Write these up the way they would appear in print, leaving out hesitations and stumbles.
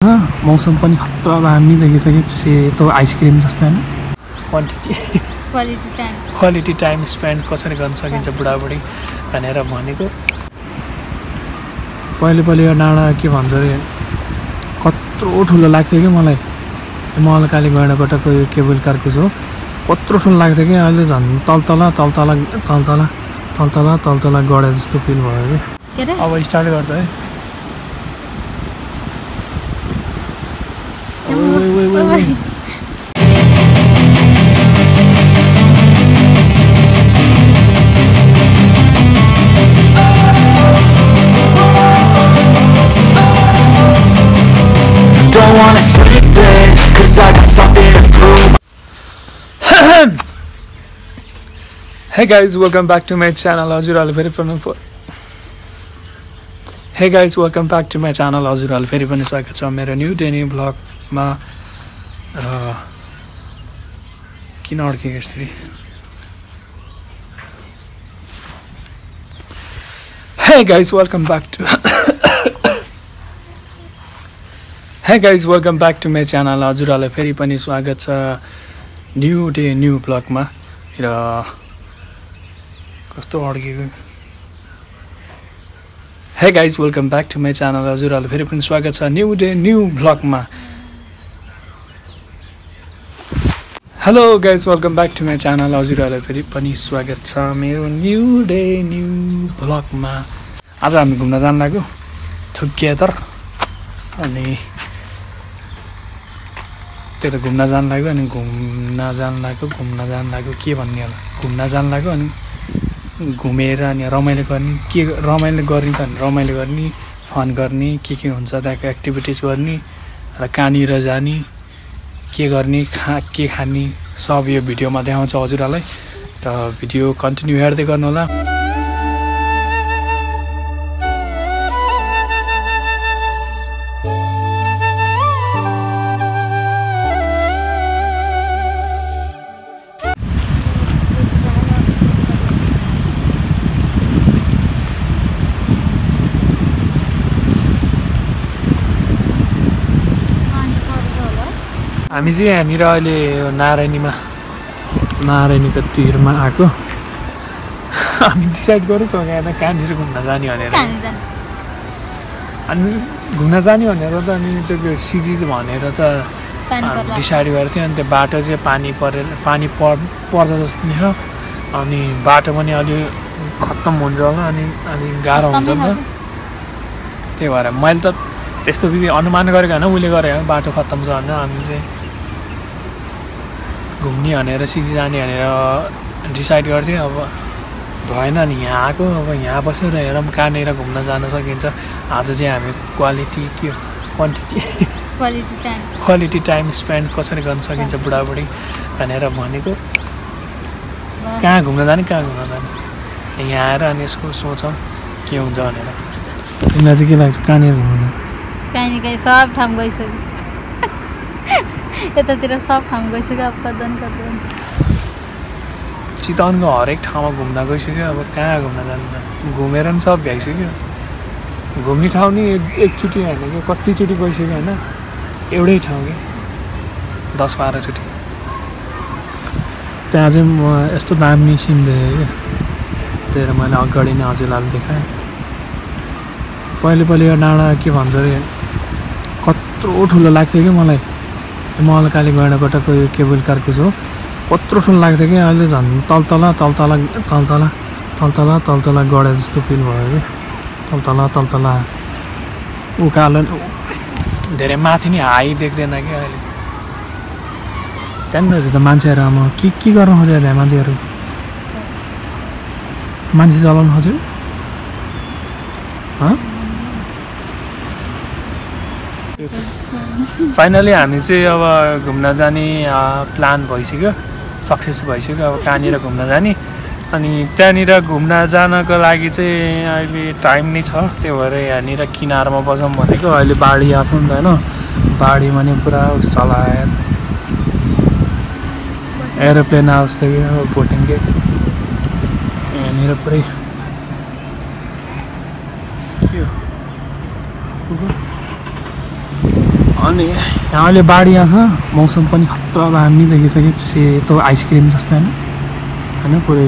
मौसम पनि खतरा दामी देखिन्छ कि सेतो आइसक्रिम जस्तो हैन क्वालिटी टाइम स्पेन्ड कसरी गर्न सकिन्छ बुढाबुढी भनेर भनेको पहिले यो डाँडा के भन्छ रे कत्रो ठुलो लाग्थ्यो कि मलाई काली गैँडाकोटाको यो केबल कारको जो कत्रो ठुलो लाग्थ्यो कि अहिले झन् तलतला गडे जस्तो फिल भयो कि अब स्टार्ट गर्छ है Hey guys, welcome back to my channel. हजुरहरु फेरि पनि स्वागत छ मेरो न्यू डे न्यू ब्लगमा किन अड्केको यसरी Hey guys, welcome back to my channel. हजुरहरुलाई फेरि पनि स्वागत छ न्यू डे न्यू ब्लगमा र कस्तो अड्केको Hey guys, welcome back to my channel. हजुरहरुलाई फेरि पनि स्वागत छ न्यू डे न्यू ब्लगमा Hello guys, welcome back to my channel. हजुरहरुलाई फेरि पनि स्वागत छ मेरो न्यू डे न्यू ब्लगमा आज हामी घुम्न जान लाग्यो थुक्केतर अनि त्यो घुम्न जान लाग्यो अनि घुम्न जान लाग्यो के भन्ने होला घुम्न जान लाग्यो अनि घुमेर अनि रमाइलो गर्ने के रमाइलो गर्ने त रमाइलो गर्ने फन गर्ने के हुन्छ त्यहाँको एक्टिभिटिज गर्ने र कहाँनिर जाने के गर्ने के खाने सब यो भिडियोमा देखाउँछ हजुरहरुलाई र भिडियो कन्टिन्यू हेर्दै गर्नु होला हामी चाहिँ यहाँनिर अहिले नारायणीको तिरमा आएको हामी डिसाइड गरेछौँ यहाँ कहाँनिर घुम्न जाने भनेर अनि घुम्न जाने भनेर त अनि त्यो सिजी भनेर त डिसाइड गरेको थियो अनि त्यो बाटो चाहिँ पानी पर्छ जस्तो नि हो अनि बाटो पनि अलि खत्तम हुन्छ होला अनि गाह्रो हुन्छ नि त त्यही भएर मैले त त्यस्तो फेरि अनुमान गरेको होइन उसले गरेको बाटो खत्तम छ भने हामी चाहिँ घुम्ने भनेर सिजी जाने भनेर डिसाइड गर्थ्यौँ अब भएन नि यहाँ आएको अब यहाँ बसेर हेरौँ कहाँनिर घुम्न जान सकिन्छ आज चाहिँ हामी क्वालिटी टाइम स्पेन्ड कसरी गर्न सकिन्छ बुढाबुढी भनेर भनेको कहाँ घुम्न जाने यहाँ आएर अनि यसको सोचौँ के हुन्छ भनेर तिमीलाई चाहिँ के लाग्छ कहाँनिर घुम्नु कहीँ सब ठाउँ गइसक्यो यतातिर सब ठाउँ गइसक्यो अब कदन चितवनको हरेक ठाउँमा घुम्न गइसक्यो अब कहाँ घुम्न जानु घुमेर नि सब भ्याइसक्यो घुम्ने ठाउँ नि एकचोटि होइन कि कतिचोटि गइसक्यो होइन एउटै ठाउँ कि 10-12 चोटि त्यहाँ चाहिँ म यस्तो दामी सिन देखेँ क्या त्यही मैले अगाडि नै हजुरलाई देखाएँ पहिले यो डाँडा के भन्छ रे कत्रो ठुलो लाग्थ्यो कि मलाई काली गैँडाकोटाको यो केबल कारको जो कत्रो ठुलो लाग्थ्यो कि अहिले झन् तलतला गडे जस्तो फिल भयो कि तलतला उकालो धेरै माथि नि हाई देख्दैन कि अहिले त्यहाँनिर चाहिँ त मान्छेहरू अब के गर्न खोज्यो त्यहाँ मान्छे चलाउनु खोज्यो फाइनली हामी चाहिँ अब घुम्न जाने प्लान भइसक्यो सक्सेस भइसक्यो अब कहाँनिर घुम्न जाने अनि त्यहाँनिर घुम्न जानको लागि चाहिँ अहिले टाइम नै छ त्यो भएर यहाँनिर किनारमा बसौँ भनेको अहिले बाढी आएको छ नि त होइन बाढी भने पुरा चलाएर एरोप्लेन आओस् त बोटिङ के यहाँनिर पुरै अनि यहाँ अहिले बाढी आएको छ मौसम पनि खतरा दामी देखिन्छ कि सेतो आइसक्रिम जस्तो होइन पुरै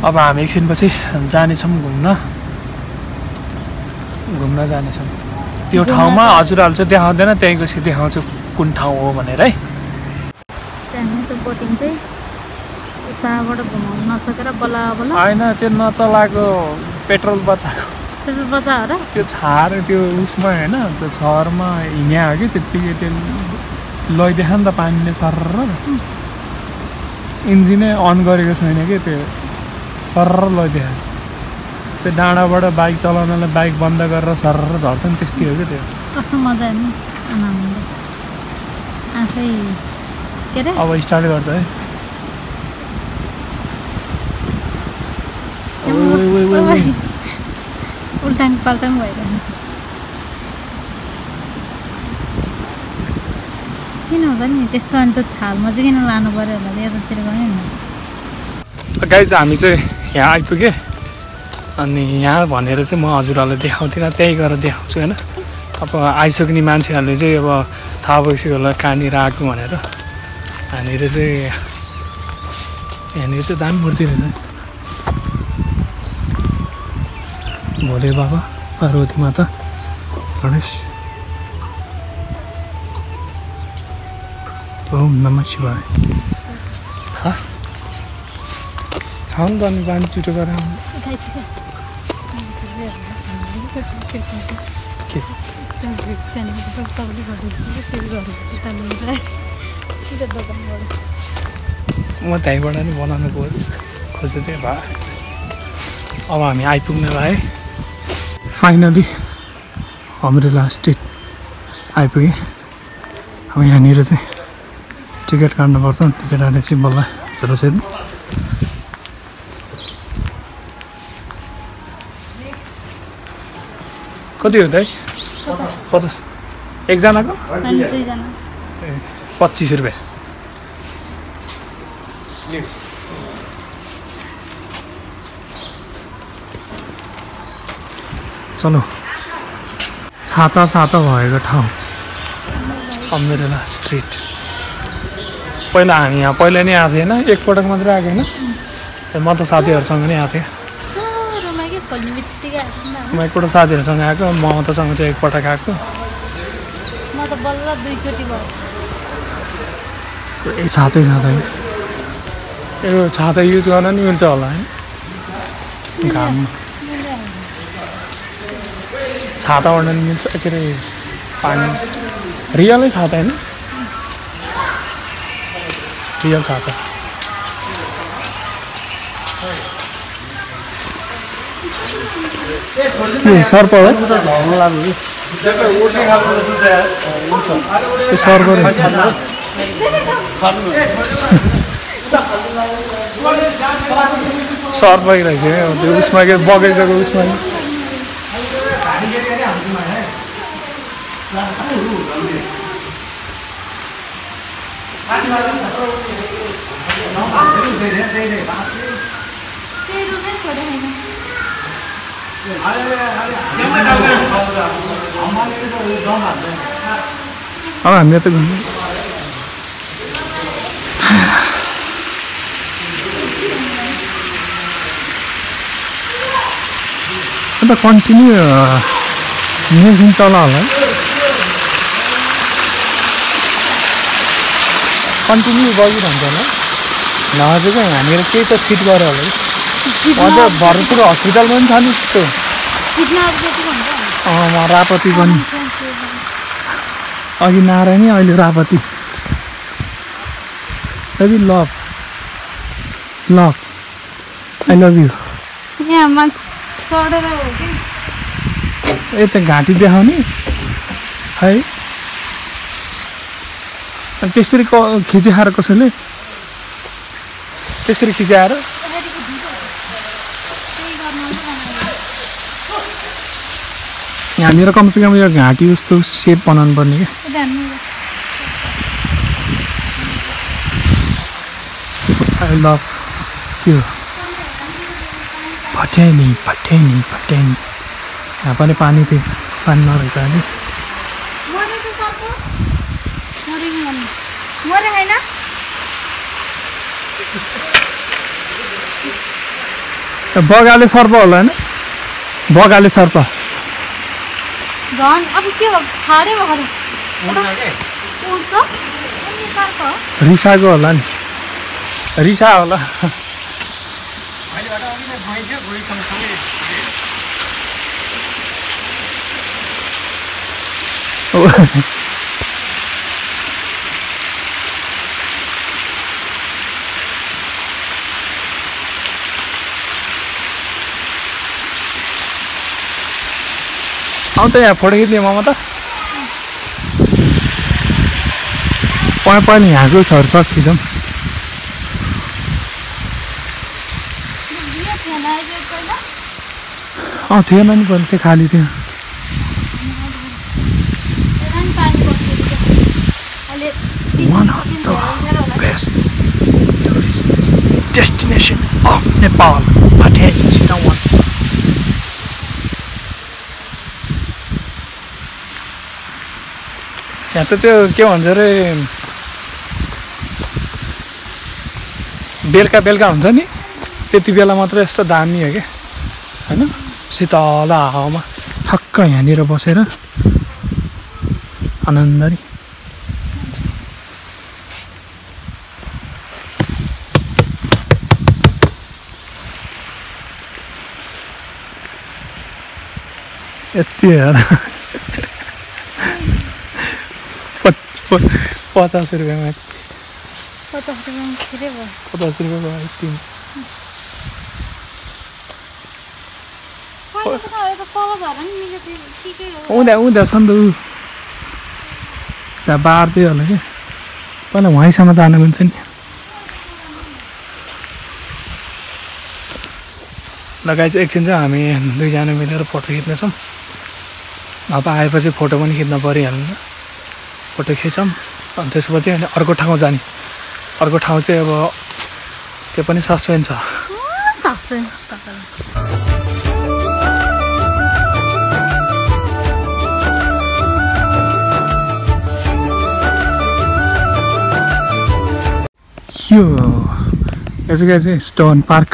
अब हामी एकछिनपछि जानेछौँ घुम्न जानेछौँ त्यो ठाउँमा हजुरहरूले चाहिँ देखाउँदैन त्यहीँ गएपछि देखाउँछु कुन ठाउँ हो भनेर है होइन त्यो नचलाएको पेट्रोल बचाएको त्यो छार त्यो उसमा होइन त्यो छरमा हिँड्या हो कि त्यत्तिकै त्यो लैदेखा नि त पानीले सर्र इन्जिनै अन गरेको छैन कि त्यो सर्र लैदेखा त्यो डाँडाबाट बाइक चलाउनलाई बाइक बन्द गरेर सर्र झर्छ नि त्यस्तै हो कि त्यो कस्तो मजा नि आफै के अरे अब स्टार्ट गर्छ है उल्टाङ पाल्टाङ भइरहेको किन हुन्छ नि त्यस्तो अनि त छालमा चाहिँ किन लानु पऱ्यो होला यतातिर गयो नि गाइज हामी चाहिँ यहाँ आइपुगेँ अनि यहाँ भनेर चाहिँ म हजुरहरूलाई देखाउँथिनँ त्यहीँ गएर देखाउँछु होइन अब आइसक्ने मान्छेहरूले चाहिँ अब थाहा भइसक्यो होला कहाँनिर आएको भनेर यहाँनिर चाहिँ दामी मूर्ति रहेछ भोले बाबा पार्वती माता गणेश ओम नमः शिवाय खाऊ नि त अनि पानी छिटो गरेर म त्यहीँबाट नि बनाउनु खोजेको थिएँ भए अब हामी आइपुग्न लाएँ फाइनली अम्ब्रेला स्ट्रिट आइपुगेँ अब यहाँनिर चाहिँ टिकट काट्नुपर्छ टिकट काटेपछि बल्ल भित्र चाहिँ कति हो दाइ 50 एकजनाको 25 रुपियाँ चलो छाता भएको ठाउँ अम्ब्रेला स्ट्रिट पहिला हामी यहाँ पहिला नै आएको थिएन एकपटक मात्रै आएको होइन म त साथीहरूसँग नै आएको थिएँ म एकपल्ट साथीहरूसँग आएको ममतासँग चाहिँ एकपटक आएको छातै यो छाता युज गर्न नि मिल्छ होला है घाममा छाता ओढ्न नि मिल्छ के अरे पानी रियलै छाता होइन रियल छाता के सर्प हो सर्प सर्प रहेछ त्यो उसमा के बगैँचाको उसमा अब हामी त घुम्नु अन्त कन्टिन्यू मेसिन चला होला है कन्टिन्यू बगिरहन्छ होला नभए चाहिँ हामीहरू केही त फिट गरेर होला अझ भरतपुर हस्पिटलमा पनि छ नि त्यस्तो रापती पनि अघि नारायणी अहिले Rapti love I love you यता घाँटी देखाउने है अनि त्यसरी खिचिखाएर कसैले त्यसरी खिचाएर यहाँनिर कमसेकम यो घाँटी जस्तो सेप बनाउनु पर्ने क्या आई लभ त्यो भट्यानी यहाँ पनि पानी नरहेछ अहिले मरे हैन बगाले सर्प होला हैन बगाले सर्प झन् अब के भयो खाडे भयो रिसाको होला नि रिसा होला आउ त यहाँ फोटो खिच्ने मामा त पनि यहाँको छरछक खिचौँ थिएन नि पहिला त्यो खाली थियो One of the best tourist destination of Nepal, Pattaya Chitwan. यहाँ त त्यो के भन्छ अरे बेलुका बेलुका हुन्छ नि त्यति बेला मात्र यस्तो दामी हो क्या हैन शीतल हावामा ठक्क यहाँनिर बसेर आनन्दरी यति हेर 50 रुपियाँमा 50 रुपियाँमा छिरे भयो 50 रुपियाँको आइतिम उँदा छ नि त ऊ त्यहाँ बार्दै होला क्या पहिला वहीँसम्म जानु मिल्थ्यो नि लगाइ चाहिँ एकछिन चाहिँ हामी दुईजना मिलेर फोटो खिच्नेछौँ अब आएपछि फोटो पनि खिच्न परिहाल्छ फोटो खिचौँ अनि त्यसपछि अनि अर्को ठाउँ जाने अर्को ठाउँ चाहिँ अब त्यो पनि सस्पेन्स छ यो चाहिँ स्टोन पार्क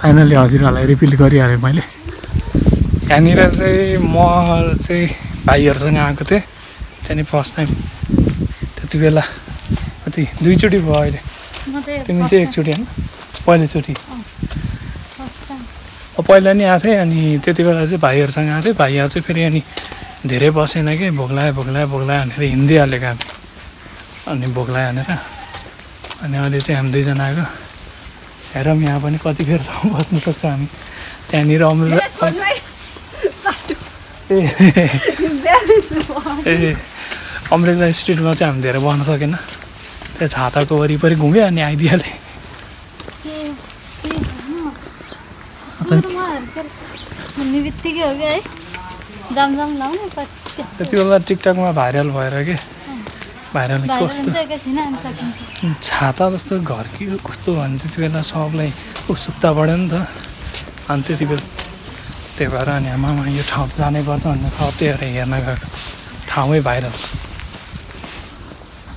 फाइनली हजुरहरूलाई रिपिट गरिहालेँ मैले यहाँनिर चाहिँ म चाहिँ भाइहरूसँग आएको थिएँ त्यहाँदेखि फर्स्ट टाइम त्यति बेला कति दुईचोटि भयो अहिले तिमी चाहिँ एकचोटि होइन पहिलोचोटि पहिला नि आएको थिएँ अनि त्यति बेला चाहिँ भाइहरूसँग आएको थिएँ भाइहरू चाहिँ फेरि अनि धेरै बसेन कि भोक लाग्यो भनेर हिँडिदिइहालेको हामी अनि भोक लाग्यो भनेर अनि अहिले चाहिँ हामी दुईजना आएको हेरौँ यहाँ पनि कति बेरसम्म बस्नु सक्छ हामी त्यहाँनिर अमरेला स्ट्रिटमा चाहिँ हामी धेरै बस्न सकेन त्यो छाताको वरिपरि घुम्यो अनि आइदिइहालेँ त्यति बेला टिकटकमा भाइरल भएर के भाइरल कस्तो छाता जस्तो घर कि कस्तो भने त्यति बेला सबलाई उत्सुकता बढ्यो नि त अनि त्यति बेला त्यही भएर अनि आमामा यो ठाउँ जानै पर्छ भनेर सबै हेर्न गएको ठाउँमै भाइरल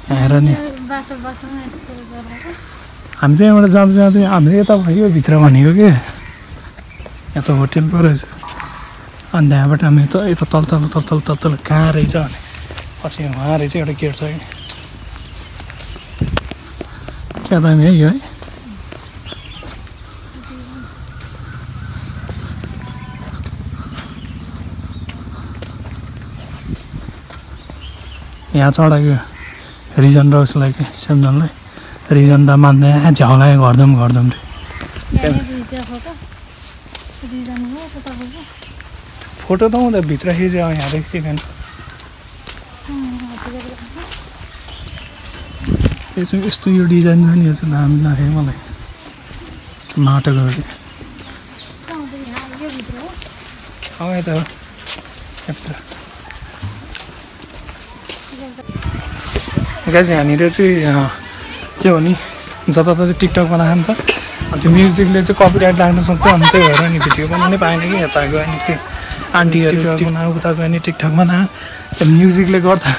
हेर नि हामी चाहिँ यहाँबाट जाँदै हामीले यता भयो भित्र भनेको के यहाँ त होटेल पो रहेछ अनि त्यहाँबाट हामी त यता तल कहाँ रहेछ भने पछि उहाँ रहेछ एउटा गेट छ कि क्या दामी है यो है यहाँ चढाएको रिजन र उसलाई के सेमजनलाई रिजन त मान्दैन झ्याउलाई घरदम रे फोटो त हुँदा भित्र खिच्यो यहाँ देखिन यो चाहिँ यस्तो यो डिजाइन छ नि यो चाहिँ दामी लाग्यो मलाई माटोको यता हो यहाँभित्र गाइस यहाँनिर चाहिँ के हो नि जताततै टिकटक बनाएको नि त अनि त्यो म्युजिकले चाहिँ कपिराइट लाग्न सक्छ अनि त्यही भएर नि भिडियो बनाउनै पाएन कि यता गयो अनि त्यो आन्टीहरू उता गयो नि टिकटक बनायो त्यो म्युजिकले गर्दा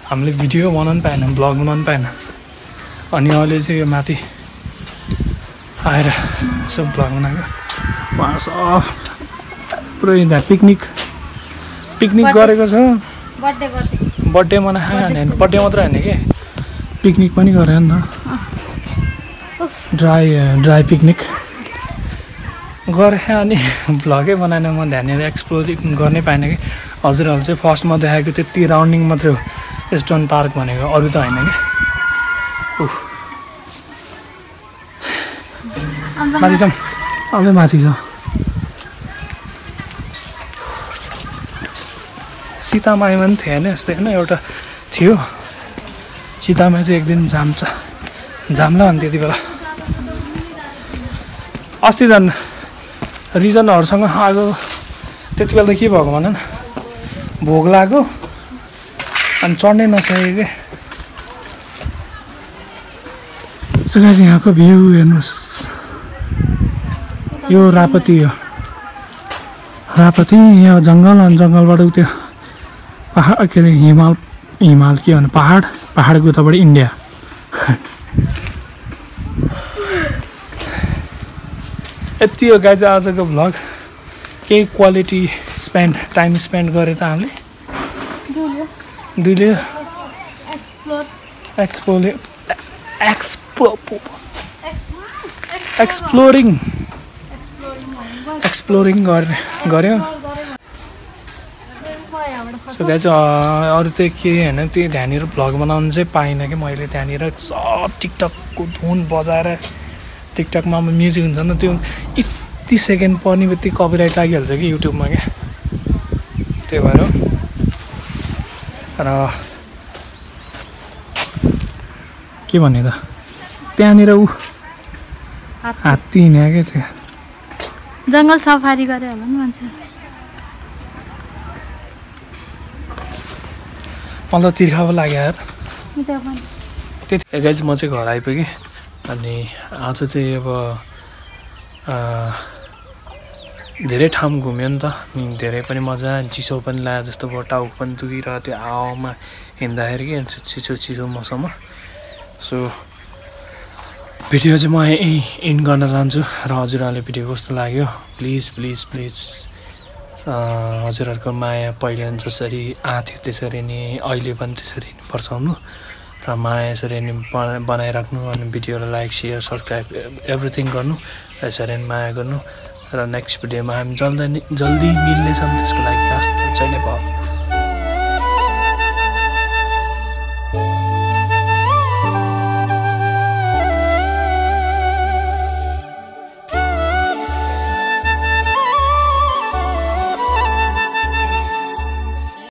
हामीले भिडियो बनाउनु पाएन, ब्लग बनाउनु पाएन। अनि अहिले चाहिँ यो माथि आएर सब ब्लग बनाएको। वहाँ सब पुरै त्यहाँ पिकनिक गरेको छ। बर्थडे मनायो होइन, बर्थडे मात्रै होइन कि पिकनिक पनि गऱ्यो नि त। ड्राई पिकनिक गरेँ। अनि भ्लगै बनाएन म, त्यहाँनिर एक्सप्लोर गर्नै पाएन कि। हजुरहरूले चाहिँ फर्स्टमा देखाएको त्यति राउन्डिङ मात्रै हो स्टोन पार्क भनेको, अरू त होइन कि। माथि जाउँ, अझै माथि छ। सीतामाईमा पनि थियो होइन यस्तै होइन, एउटा थियो सीतामाई चाहिँ एक दिन झाम्ला अनि त्यति बेला अस्ति झन् रिजनहरूसँग आएको। त्यति बेला त के भएको भन न, भोग लाग्यो अनि चढ्नै नसकेको के। सुगाजी यहाँको भ्यू हेर्नुहोस्, यो रापती हो। रापती यहाँ जङ्गल, अनि जङ्गलबाट त्यो पहाड के अरे हिमाल के भन्नु, पहाडको उताबाट इन्डिया। यति हो गाइज आजको भ्लग। केही क्वालिटी टाइम स्पेन्ड गरेँ त हामीले। दुईले एक्सप्लोरिङ गऱ्यो। सो गाइज अरू चाहिँ के होइन, त्यो त्यहाँनिर भ्लग बनाउनु चाहिँ पाइनँ कि मैले। त्यहाँनिर सब टिकटकको धुन बजाएर, टिकटकमा अब म्युजिक हुन्छ नि, त्यो यति सेकेन्ड पर्ने बित्तिकै कपिराइट लागिहाल्छ कि युट्युबमा क्या। त्यही भएर र के भन्ने त, त्यहाँनिर हात्ती हिँड्यो क्या, त्यो जङ्गल सफारी गरे होला नि मान्छे। मलाई तिर्खा पो लाग्यो यार। त्यति गाइज म चाहिँ घर आइपुगेँ। अनि आज चाहिँ अब धेरै ठाउँ घुम्यो नि त, धेरै पनि मजा, चिसो पनि लाग्यो जस्तो भयो, टाउको पनि दुखिरहेको थियो हावामा हिँड्दाखेरि कि चिसो मौसममा। सो भिडियो चाहिँ म यहीँ इन्ड गर्न चाहन्छु। र हजुरहरूले भिडियो कस्तो लाग्यो प्लिज हजुरहरूको माया पहिला जसरी आथ्यो त्यसरी नै अहिले पनि त्यसरी नै पर्छाउनु, र माया यसरी नै बनाइराख्नु। अनि भिडियोलाई लाइक सेयर सब्सक्राइब एभ्रिथिङ गर्नु, र यसरी नै माया गर्नु। र नेक्स्ट भिडियोमा हामी जल्दी मिल्नेछौँ, त्यसको लागि हस्त जहिले भयो।